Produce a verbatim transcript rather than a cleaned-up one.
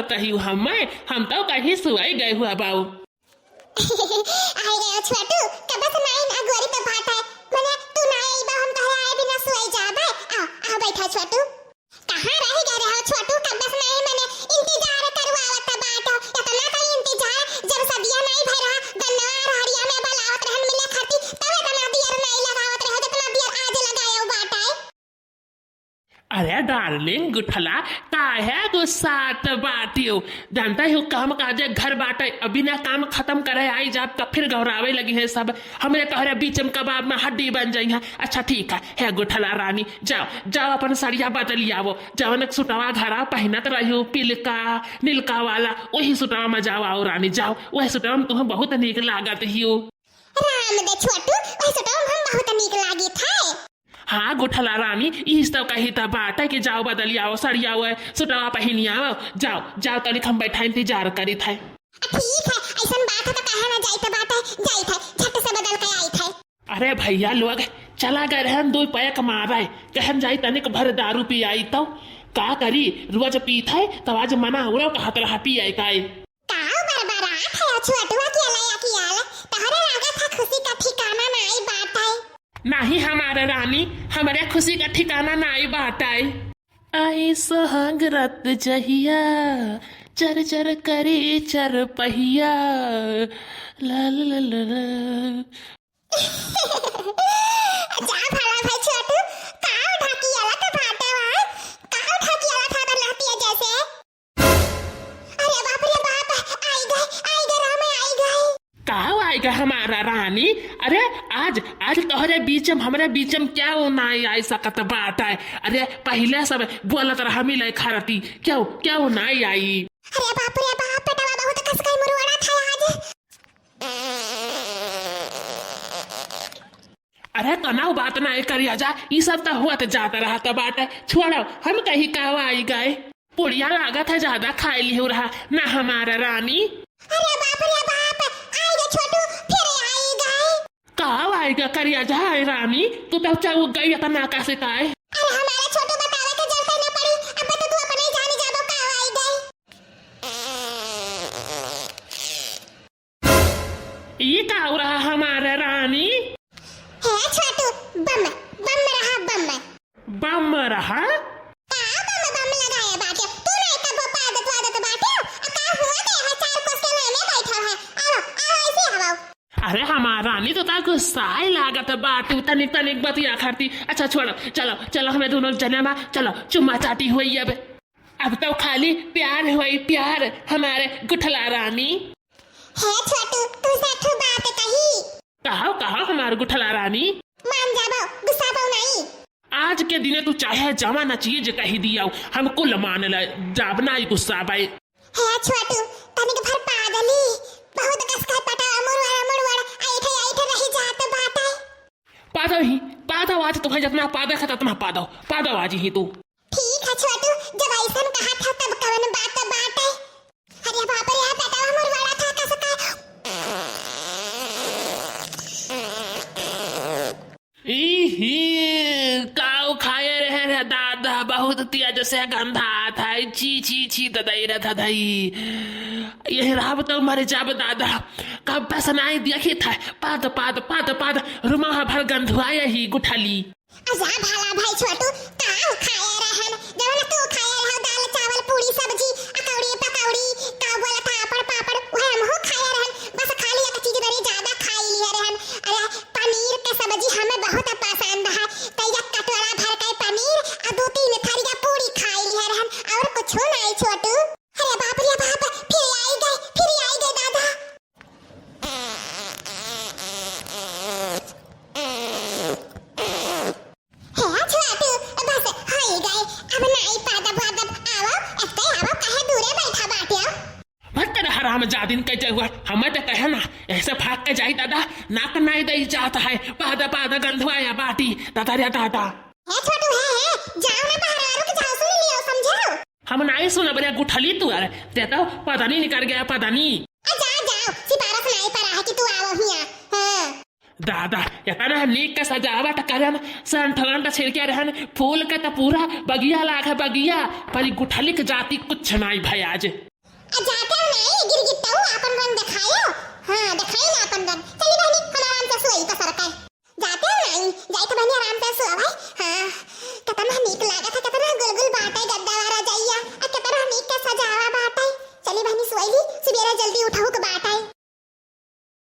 कहियो हम्मे, हम तउ कहीं सुअइ गए हुआ बाऊ। आइ गयो छोटू, कब से नाइन अगोरी पे बाटइ। मने तू नाइ अइबा, हम तोहरे आए बिना सुअइ जाबइ। आओ, आओ बैठा छोटू। कहाँ रहि गए रहो छोटू, कब से नाइ मने इंतजार करवावत बाटो। एतना का इंतजार, जब सदिया नाइ भइ रहा, गन्नवा रहड़िया में बलावत रहन मिले खातिर, तब एतना दियर नाइ लगावत रहो, जेतना दियर आज लगायो बाटइ। अरे डार्लिंग गुठला, काहे गुस्सात बाटियो? जानता हो काम काजे घर बाटे, अब बिना काम खतम करे आइ जाब त फिर घबरावे लगिहैं सब, हमरे तोहरे बीच में कबाब में हड्डी बन जइहैं। अच्छा ठीक है, हे गुठला रानी, जाओ जाओ अपन सड़िया बदलि आवो, जवन सुटवा घरा पहिनत रहियो पिलका नीलका वाला, ओही सुटवा में जाओ, आओ रानी जाओ, ओही सुटवा में तुहैं बहुत नीक लागत हियो। राम दे छोटू, ओही सुटवा में हम बहुत नीक लागित है। हाँ गुठला रानी, ई सब कही त बाटे कि जाओ बदलि आवो, सड़िया आवो, सुटवा पहिनि आवो, जाओ जाओ, तनिक हम बैठा इंतजार करित है। आ, ठीक है, अइसन बात है त काहे ना जाइत बाटे, जाइत है, झट से बदल के आइत है। अरे भइया लोग, चला गए रहन दुइ पैक मारे, कहन जाई तनिक भर दारू पी आई तउ का करी, रोज पीत है, तउ आज मना उड़ो कहत रहा पिए का। काउ बरबरात है छोटुआ के लया कियाल, तोहरे लागत है खुशी का ठिकाना नाई बाटे। नाही हमार रानी, हमरे खुशी का ठिकाना नाई बाटे। आई सुहाग रात जहिया, चर चर करे चर पहिया, ला ला ला ला ला। जा भला भाई छोटू, काउ ढाकी आला त बाटे वा, काउ ढाकी आला था बरलातिया जैसे। अरे बाप रे बाप, आइ गए, आइ गए राम, आइ गए। काउ आइ गए हमार रानी? अरे आज, आज तोहरे बीच में, हमरे बीच में केउ नाई आइ सकत बाटे? अरे पहिले सब बोलत रहा मिले खातिर, केउ, केउ नाई आई? अरे बाप रे बाप, पेटवा बहुत कसकै मुरवाड़ा था आज। अरे कउनो बात नाई करिया जा, ई सब त होत जात रहत बाटे। छोड़ो, हम कही काउ आइ गए। पुड़िया लागत है ज्यादा खाइ लिहु रहा ना हमार रानी। अरे बाप रे बाप, आइ गए छोटू, फिर आइ गए। काउ आइ गए करिया जा रानी, तू तउ चौक गई एतना का से काहे? अरे हमार छोटू बतावे के जरूरत न पड़ी, अब तो तू अपने जानी जाबो काउ आइ गए। ई काउ रहा हमार रानी? हे छोटू, बम, बम रहा, बम। बम रहा? का बम, बम लगाए बाटे? तू नहीं कबो पादत वादत बाटे? आ का हुआ के यहाँ चार कोस के नामे बैठा है? आओ, आओ, ऐसे आओ। अरे हमार रानी तो ता गुस्साए लागत बाटू, तनिक तनिक बतिया खातिर। अच्छा छोड़ो, चलो, चलो, हमें दुनो जने मा, चलो, चुम्मा चाटी हुई अब। अब तो खाली प्यार होई, प्यार, हमार गुठला रानी। हे छोटू, तू से ठू बात कही। कहो, कहो, हमार गुठला रानी। मान जाबो, गुस्साबो नहीं। आज के दिने तू चाहे जवाना चीज कही दियाओ, हम कुल मान ले, जाब नाई गुस्साबे। हे छोटू, तनिक भर पादली, बहुत कस के पटा, मुड़वड़, मुड़वड़, ऐठे, ऐठे रही जात बाटे। पादो ही, पादो आज तुम्हें जितना पादे खा, उतना पादो, पादो आज ही तू। ठीक है छोटू, जब ऐसन कहा था तब कवन बात बाटे। अरे बाप रे, आ बेटा हमर बड़ा था कसका। ई ही, काउ खाए रहे रे दादा, बहुत तेज से गंधात है। छी, छी, छी, ददई रे ददई। यही रहब तो मर जाब दादा। कब से नाई देखित है। पाद, पाद, पाद, पाद, रुमाह भर गंधुआए ही गुठली। अजा भाला भाई छोटू, का खाए रहन? जवन तू खाए रहो, दाल, चावल, पूरी, सब्जी, अकौड़ी, पकौड़ी, का बोला था, पापड़, पापड़, उहे हमहू खाए रहन। बस खाली एक चीज बड़ी ज्यादा खाई लिए रहन। अरे, पनीर के सब्जी हमें बहुत पसंद है। तो एक कटोरा भर के पनीर और दो तीन थरिया पूरी खाई लिए रहन। और कुछ नहीं छोटू। अरे बाप रे बाप, फिर आई गए, फिर आई गए दादा। हे छोटू, बस होई गए, अब नाई पादब वादब, आवो, एत्ते आवो, काहे दूरे बैठा बाटे हो? भत्तर हराम जादिन के जगह, हमें तो कहे ना, ऐसे भाग के जाई दादा, नाक नाई दई जात है, पादा पादा गंधवाया बाटी, दादा रे दादा। हे छोटू, हे, हे, जाओ ना बाहर, रुक जाओ, सुन लियो, समझो। हम नाई सुनब रे गुठली तू, अरे, ते तो पदनी निकल गया, पदनी। आ जा, जाओ, सिफारिश नाई पर है कि तू आवो हिया। हाँ। दादा, एतना नीक के सजावट करन, सेंट वेंट छिड़के रहन, फूल के त पूरा बगिया लाग है बगिया, पर ई गुठली के जाति कुछ नाई भय आज। खायो? हाँ, देखाई ना अपन रंग। चली बहनी, हम आराम से सोई पसर के।